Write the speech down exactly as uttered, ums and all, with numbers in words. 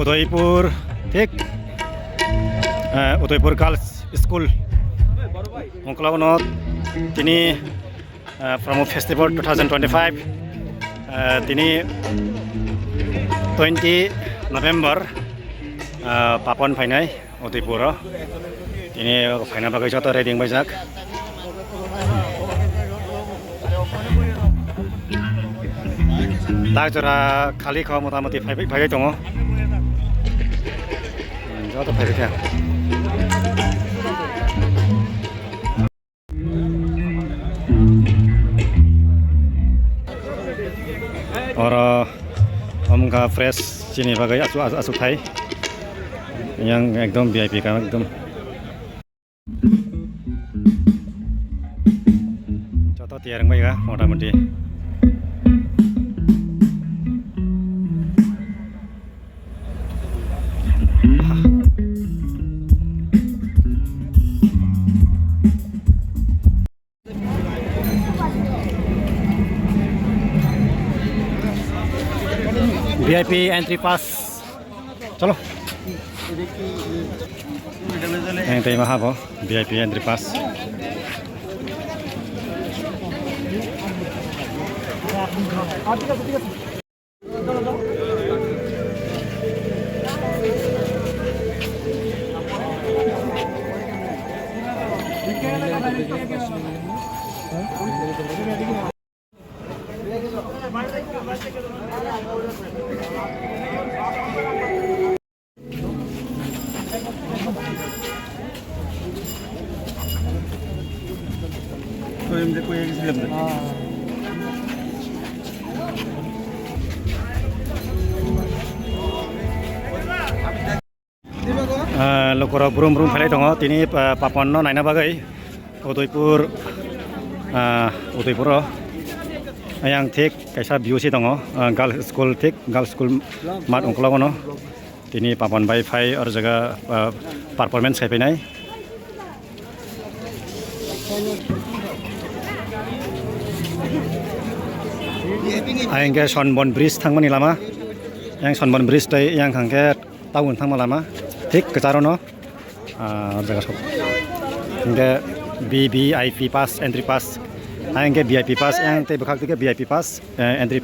Udaipur, thik, eh, Udaipur Girls School. Ungkla uno tini, eh, Promo Festival two thousand twenty-five, eh, tini twenty November, eh, Papon phainai. Udaipur o. Tini phaina bagwi joto ready wngbaijak. Tak jora khali kho, motamoti phaibai, phaibai tongo. Joto phaibai kha. Oro omga fresh chini bagwi asu-, asu-, asuk thai. Yang ekdom V I P ka ekdom. Joto tiyar wngbai ga motamoti. V I P entry pass. Chalo. Yang tei maha bo V I P entry pass. Ah, lukurok brum brum phailai tongo tini, ah, Paponno naina bagwi Udaipur, ah, Udaipuro. Ayang thik kaisa B U C tongo, ah, girls school thik, girls school mat ungkologono. Tini Papon bai phai or jaga, ah, performance khai phainai. Ayang ke Sonbon Bridge thangmani lama. Yang Sonbon Bridge tei yang khangke Town thangma lama thik kwcharo no, ah, o jaga sok. Hingke V V I P pass, entry pass. Ayang ke V I P pass, yang tei bwkhak tike V I P pass, eh, entry,